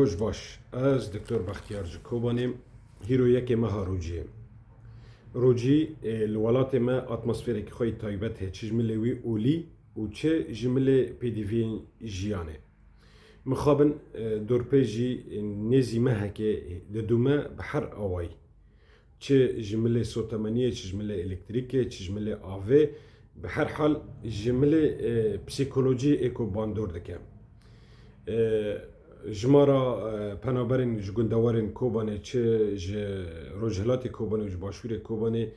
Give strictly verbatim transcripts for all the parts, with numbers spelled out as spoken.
Roj baş. Ez Doktor Bextiyar ji Kobanê. Hîro yekê meha rociyê. Rocî, e, li welatê me atmosferekî xwe yî taybet heye, çi ji milê wî olî û çi ji milê pêdiviyên jiyanê. Mixabin, e, dorpê jî, e, nêzî mehekê didûme bi her awayî. Çi ji milê sotemeniyê, çi ji milê elektrîkê, çi ji milê avê, bi her hal ji milê, e, psîkolojiyê êko bandor dike. E, jimara, e, penaberên ji gundewarên Kobanê, çi ji rojhilatê Kobanê û ji başûrê Kobanê,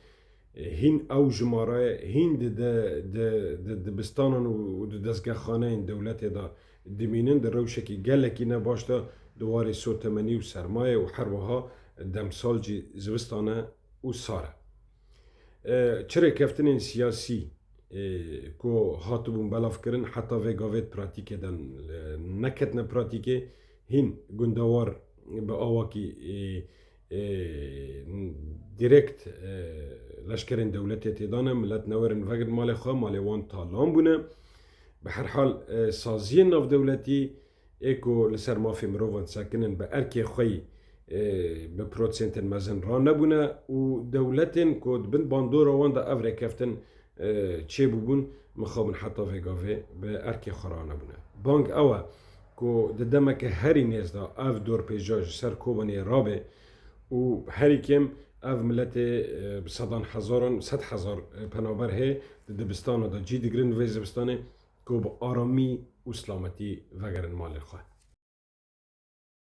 e, hîn ew jimarayê, hîn di, di, di, di dibistanan û, û di dezgehxaneyên dewletê de dimînin, di rewşekî gelekî ne baş de di warê sotemenî û sermayê û her wiha demsal jî zivistane û sar e. E, çi rêkeftinên siyasî, e, ku hatibûn belavkirin, heta vê gavê di pratîkê de, e, neketine pratîkê, hîn gundewar bi awakî, e, e, direkt, e, leşkerên dewletê têdane, milet newerin vegirin malê xwe, malê wan talan bûne. Bi her hal, e, saziyên navdewletî ê ku li ser mafê mirovan disekinin bi erkê xwe yî, e, bi prosentên mezin ranebûne û dewletên ku di bin bandora wan de ev rêkeftin, e, çêbûbûn, mixabin heta vê gavê bi erkê xwe ranebûne. Bang ew e ku di demeke herî nêz de ev dorpêja ji ser Kobanê rabe û herî kêm ev miletê, e, bi sedan hezaran, sed hezar, e, penaber heye di dibistana de cî digirin vê zivistanê ku bi aramî û silametî vegerin malê xwe.